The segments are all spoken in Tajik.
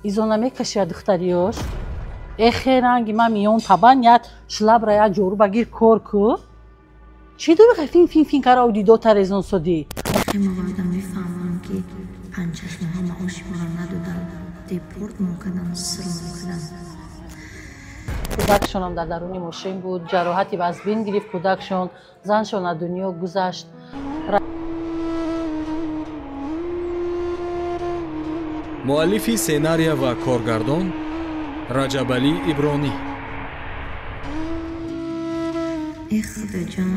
Изона мекашия духтариёш. Хе ранги ман миён табан як шлабра як ҷору багир кор ку. Чӣ дори фин фин фин кара дидота резон содӣ? Ма боядам мефаҳмам, ки 5-6 моҳа маоши моро надодан, депортмон кардан, сирмон кардан. Кӯдакшонам дар даруни мошин буд, ҷароҳати вазбин гирифт кӯдакшон, заншон аз дунё гузашт. Муаллифи сценария ва коргардон Раҷабалӣ Ибронӣ. Э, Худоҷон,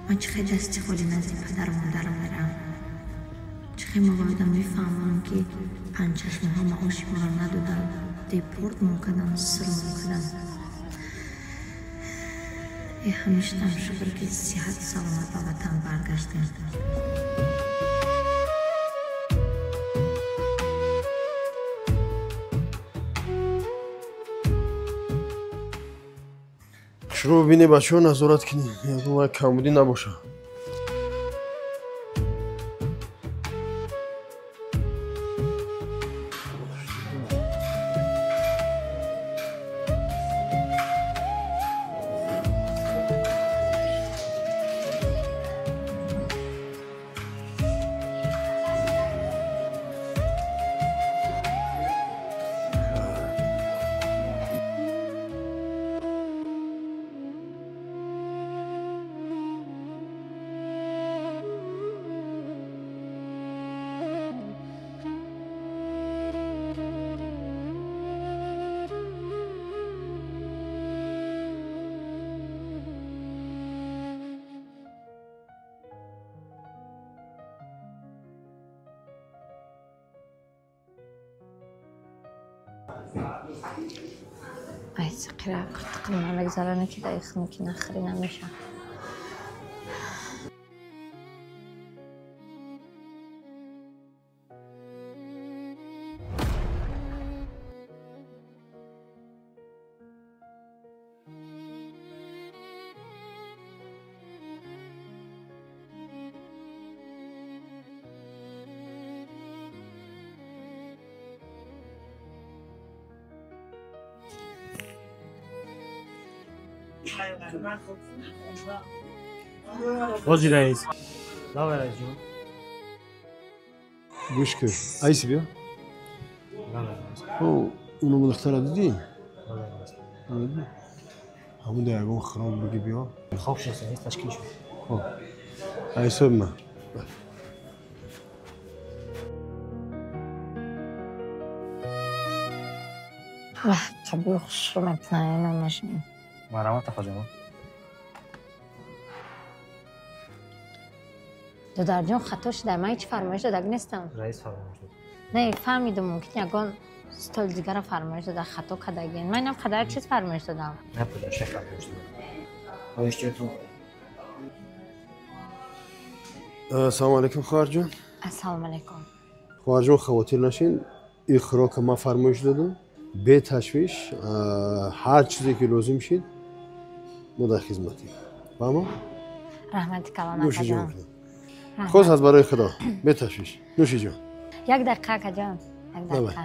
ман чӣ хел дасти холӣ назди падару модарам мерам? Чӣ хел ма боядам мефаҳмам, ки 5-6 моҳа маоши моро надодан, депортмон кардан, сирмон кардан. Ҳамештам шукр, ки сиҳату саломат ба ватан баргаштем. Шуро бибине, бачаҳо, назорат кунед, ягон вай камбудӣ набошад. Ай, қира қиртиқим намегзаране, ки дар хунукӣ нахӯрӣ намеша. Ҳоҷи раис. Давай, раисҷон. Гӯш кун, айси, биё. Уно духтара дидӣ? Ҳамун да ягон хиром биги биё. Хоб шуд, раис, ташкил шуд. Айсоби ман. Қабуи хушрӯ мекунад машин. Марҳамат, хоҷамо. Додарҷон, хато шуда, ман ҳеҷ фармоиш додаг нестам. Раис фармоиш дод. Не, фаҳмидум, мумкин ягон столи дигара фармоиш дода, хато кардагин. Ман инам қадар чиз фармоиш додам. Не, пуҷа, фармоиш додам. Оиштиётон. Ассалому алайкум, хоҳарҷон. Ассалому алайкум. Хоҳарҷон, хавотир нашин, ин хӯрока ман фармоиш додам. Беташвиш, ҳар чизе ки лозим шид, мо дар хизматем. Фаҳмо? Раҳмати калон, Нӯши ҷон. акаҷон. Хос аз барои Худо, беташвиш, нӯши ҷон. Як дақиқа, акаҷон, як дақиқа.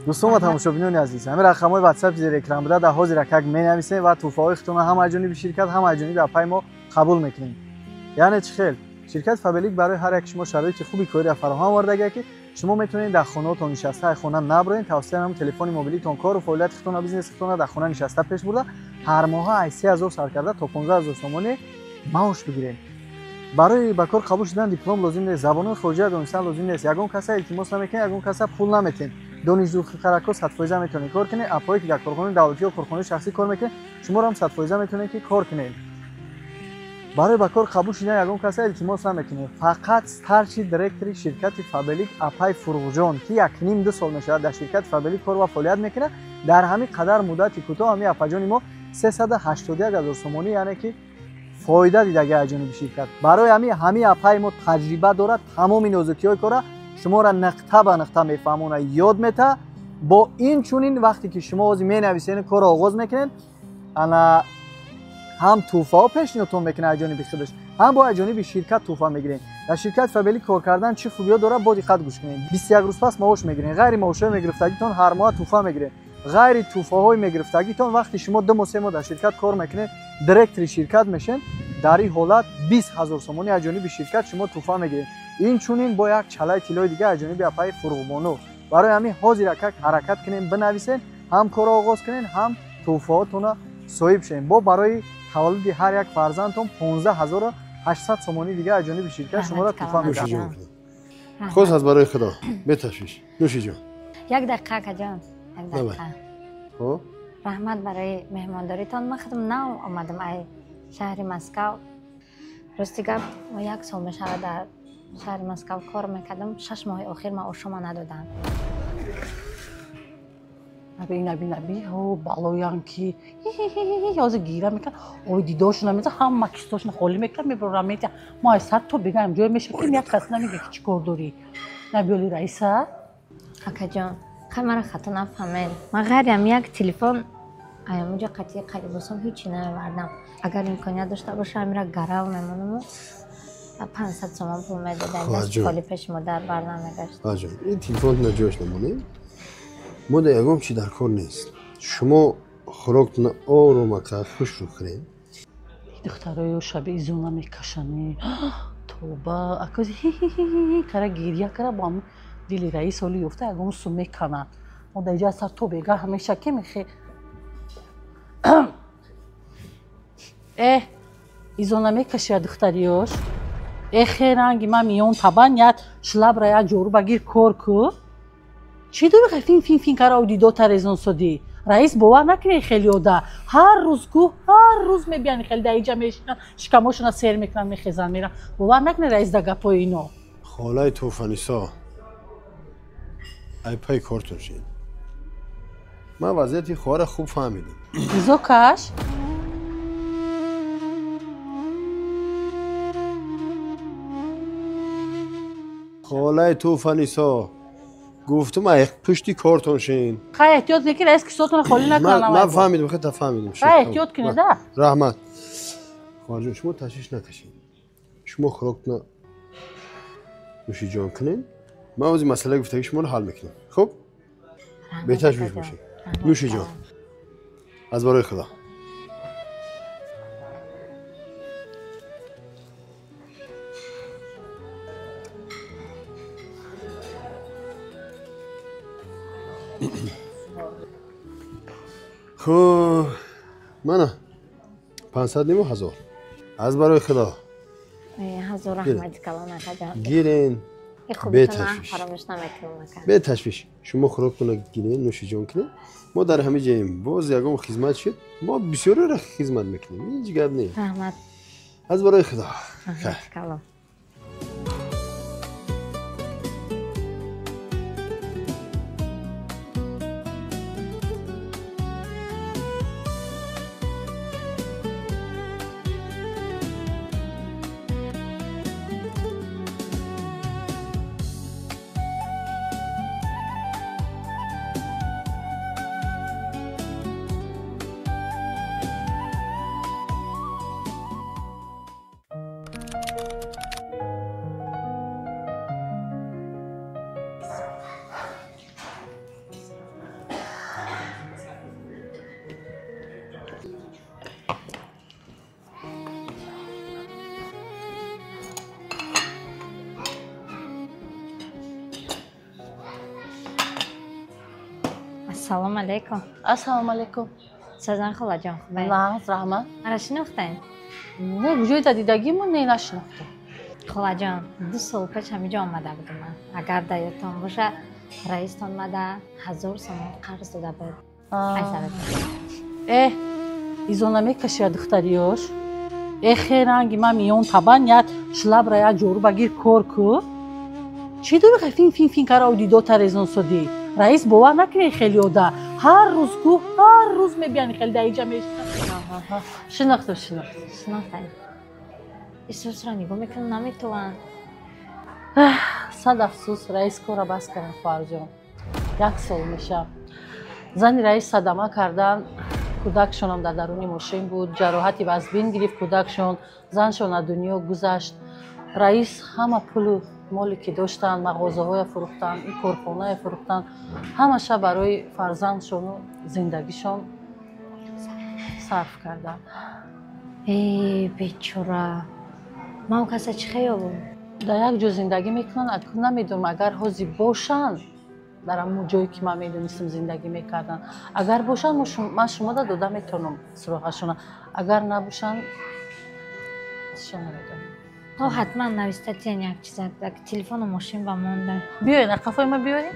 Дӯстон ва тамошобинони азиз, ҳамин рақамҳои ватсап зери экран буда, дар ҳозир акак менависем ва тӯҳфаҳои худтонро ҳам аз ҷониби ширкат, ҳам аз ҷониби апаи мо қабул мекунем. Яъне чӣ хел? Ширкати Фабелик барои ҳар як шумо шароити хуби кориро фароҳам овардагия, ки шумо метавонед дар хонаотон нишаста, ай хона наброед, тавассути ҳамин телефони мобилитон кору фаъолияти худтонро, бизнеси худтонро дар хона нишаста пеш бурда, ҳар моҳа аз 3000 сар карда то 15 000 сомонӣ маош бигиред. Барои ба кор қабул шудан диплом лозим нест, забонҳои хориҷиро донистан лозим нест, ягон каса илтимос намекунед, ягон каса пул наметиҳед. Донишҷӯхарако 100% метавонед кор кунед, апое ки дар корхонаи давлатӣ ё корхонаи шахсӣ кор мекунед, шуморо ҳам 100% метавонед ки кор кунед. Барои ба кор қабул шудан ягон каса илтимос намекунед, фақат старший директори ширкати Фабелик апай Фурӯғҷон, ки 1,5-2 сол мешавад дар ширкати Фабелик кор ва фаъолият мекунад. Дар ҳамин қадар муддати кӯтоҳ ҳамин апаҷони мо 381 000 сомонӣ, яъне ки фоида дидаги аз ҷониби ширкат. Барои ҳамин апаи мо таҷриба дорад, тамоми нозукиҳои кора шуморо нуқта ба нуқта мефаҳмонад, ёд метаҳад. Бо ин чунин вақте ки шумо ҳозир менависед, корро оғоз мекунед, ана ҳам тӯҳфаҳо пешниҳодтон мекунад аз ҷониби худаш, ҳам бо аз ҷониби ширкат тӯҳфа мегиред. Дар ширкати Фаберлик кор кардан чӣ хубиё дорад, бо диққат гӯш кунед. 21 рӯз пас маош мегиред, ғайри маошҳои мегирифтагитон ҳар моҳ тӯҳфа мегиред. Ғайри тӯҳфаҳои мегирифтагитон вақти шумо 2 моҳ 3 моҳ дар ширкат кор мекунед, директори ширкат мешед, дар ин ҳолат 20 000 сомонӣ аз ҷониби ширкат шумо тӯҳфа мегиред. Инчунин бо як чалаи тиллои дига аз ҷониби апаи Фурӯғбону. Барои ҳамин ҳозир акак ҳаракат кунем, бинависед, ҳам корро оғоз кунед, ҳам тӯҳфаҳотонро соҳиб шавед. Бо барои таваллуди ҳар як фарзандтон 15800 сомонӣ дига аз ҷониби ширкат шуморо тӯҳфа медиҳад. Хос аз барои Худо, беташвиш. Нӯшиҷон. Як дақиқа, акаҷон, як дақиқа. Хуб. Раҳмат барои меҳмондоритон. Ман худам нав омадам ай шаҳри Москав. Рости гап, мо як сол мешавад дар шаҳри Москав кор мекардам. 6 моҳи охир маошома надоданд. Наби, наби, наби, ҳо, балоян ки ҳозир гира мекард, ой дидошона меза, ҳама кистошона холӣ мекард, мебарорам метия. Мо ай сад то бегаем ҷое мешавад, ки як кас намега ки чӣ кор дорӣ. Наби оли раиса? Акаҷон, хай мара хато нафаҳмед. Ман ғайриам як телефон аямуҷа қатъи қалибосом ҳечи намевардам. Агар имконият дошта бошам, амира гарав мемонаму 500 сомон пул медодам. Даст холи пеши модар бар намегашт. Хоҳарҷон, ин телефонтона ҷояш намонем. Мо дар ягон чи дар кор нест. Шумо хӯроктона ором ака хушрӯ хӯред. Духтароё шаби изона мекашани. Тоба, акози хи кара гиря кара бо ҳамун дили раис оли ёфта ягон сум меканад. Мо дар иҷа сар то бега ҳамеша ке мехе. Изона мекашия духтариёш. Эхе ранги ман миён табан як шлабра як ҷору багир кор ку. Чӣ дорӣ фин фин фин кара дидота резон содӣ? Раис бовар накунӣ хеле ода. Ҳар рӯз ку, ҳар рӯз мебиян хеле дар иҷа мешинан, шикамошона сер мекунан, мехезан, меран. Бовар накунӣ раис да гапои ино. Холаи Тӯфанисо, ай пай кортон шид. Ман вазъияти хоҳара хуб фаҳмидам. Изо каш? Холаи Тӯфанисо, гуфтум ай пушти кортон шин. Хай эҳтиёт кунед ки раис кисотонро холӣ накунад. Ман фаҳмидам, хеле фаҳмидам. Хай эҳтиёт кунед, а? Раҳмат. Хоҳарҷон, шумо ташвиш накашед. Шумо хӯроктона нӯшиҷон кунед. Ман ози масъалаи гуфтагии шуморо ҳал мекунам. Хуб? Беташвиш бошед. Нӯшиҷон, аз барои Худо. Хуб, мана 500 ниму 1000. Аз барои Худо. 1000 раҳмати калон, акаҷон. Гирен, беташвиш. Фаромӯш намекунам, ака. Беташвиш. Шумо хӯроктона гирен, нӯшиҷон кунед. Мо дар ҳама ҷоем. Боз ягон хизмат шуд, мо бисёреро хизмат мекунем. Ҳеҷ гап нест. Раҳмат. Аз барои Худо. Раҳмати калон. Ассалому алайкум. Ассалому алайкум. Сазан холаҷон, хубай? Лаҳз, раҳмат. Мара шинохтаед? Не, куҷои да дидагимон не нашинохтам. Холаҷон, 2 сол пеш ҳамиҷо омада будам ман. Агар дар ёдтон боша, раистон мада 1000 сомон қарз дода буд. Изона мекашия духтариёш. Эхе ранги ман миён табан як шлабра як ҷору багир кор ку. Чӣ дорӣ фин фин фин кара дидота резон содӣ? Раис бовар накунӣ хеле ода. Ҳар рӯз ку, ҳар рӯз мебиян хеле дар иҷа мешинан. Шинохтам, шинохтам. Шинохтаед. Исусро нигоҳ мекунам, наметавонам. Сад афсӯс, раис корро бас кардам, хоҳарҷон. 1 сол мешавад. Зани раис садама кардан, кӯдакшонам дар даруни мошин буд, ҷароҳати вазбин гирифт кӯдакшон, заншон аз дунё гузашт. Раис ҳама пулу моле ки доштанд, мағозаҳоя фурӯхтанд, ин корхонае фурӯхтанд, ҳамаша барои фарзандшону зиндагишон сарф карданд. Э, бечора, ман каса чӣ хеёбам? Дар як ҷо зиндагӣ мекунанд, намедонам, агар ҳозир бошанд, дар ҳамон ҷое ки ман медонистам зиндагӣ мекарданд, агар бошанд, ман шумода дода метавонам суроғашона, агар набошанд, шумо намедонам. Ҳо, ҳатман нависта тиян як чиза, телефону мошин ба монда. Биёед, қафои ма биёед,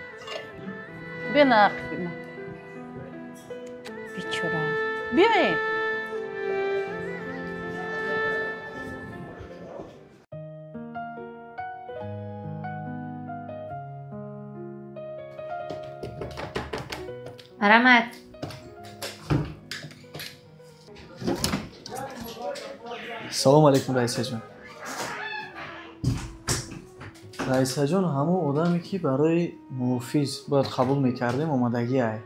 биёед ақиби ма. Бечора. Биёед. Марҳамат. Салому алейкум, раисаҷон. Раисаҷон, ҳамон одаме ки барои муҳофиз бояд қабул мекардем, омадагӣ ай.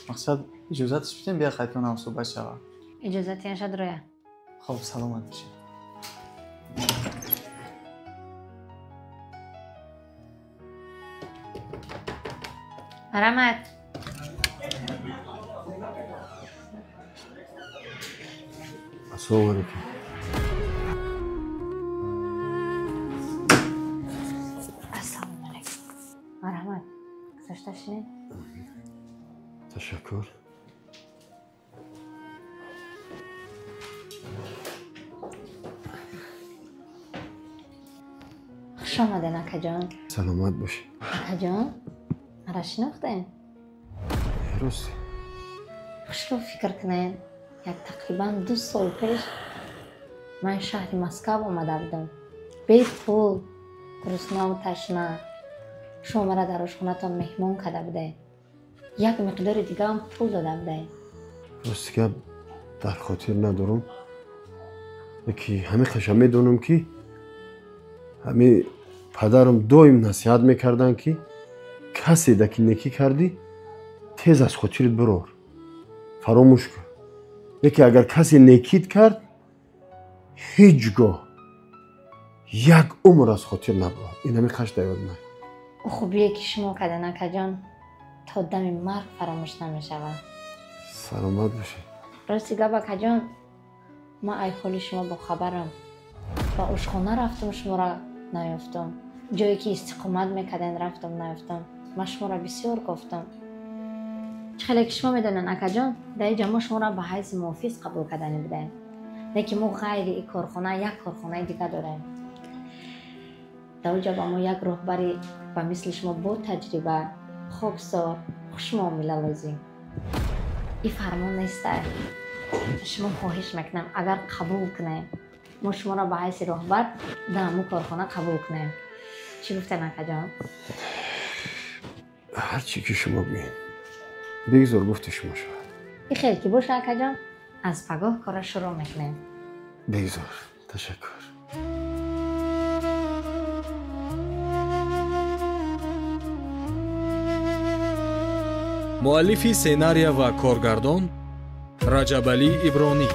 Мақсад, иҷозаташ бидем, бия қайтонам суҳбат шавад. Иҷозати яшад, роя. Хоб, саломат бошед. Марҳамат. Ассалому алайкум. Ассалому алайкум. Марҳамат, гузашта шинед. Ташаккур. Хуш омаден, акаҷон. Саломат бошед. Акаҷон, маро шинохтем? Рост. Хушрӯ фикр кунед, як тақрибан 2 сол пеш ман шаҳри Москав омада будам, бепул, гуруснаву ташна. Шумо мара дар ошхонатон меҳмон карда будед, як миқдори дигаам пул дода будед. Рости гап, дар хотир надорам, ки ҳамин қаша медонам, ки ҳамин падарам доим насиҳат мекарданд, ки касе да ки некӣ кардӣ, тез аз хотирит бирор, фаромӯш кун. Лекин агар касе некит кард, ҳеҷ гоҳ як умр аз хотир набурад. Ин ҳамин қаш дар ёд май. Ӯ хубие ки шумо карден, акаҷон, то дами марг фаромӯш намешавад. Саломат бошед. Рости гап, акаҷон, ман ай ҳоли шумо бохабарам. Ба ошхона рафтам, шуморо наёфтам. Ҷое ки истиқомат мекарден, рафтам, наёфтам. Ман шуморо бисёр гуфтам. Чӣ хеле ки шумо медонед, акаҷон, дар ин ҷо мо шуморо ба ҳайси муҳофиз қабул кардани будаем, лекин мо ғайри ин корхона як корхонаи дигар дорем. Дар он ҷо ба мо як роҳбари ба мисли шумо бо таҷриба, хоксор, хушмуомила лозим. Ин фармон нестай. Шумо хоҳиш мекунам, агар қабул кунем, мо шуморо ба ҳайси роҳбар дар ҳамун корхона қабул кунем. Чӣ гуфтен, акаҷон? Ҳар чӣ ки шумо гӯед, бигзор гуфти шумо шавад. Ин хел ки боша, акаҷон, аз пагоҳ кора шурӯъ мекунем. Бигзор, ташаккур. Муаллифи сценария ва коргардон Раҷабалӣ Ибронӣ.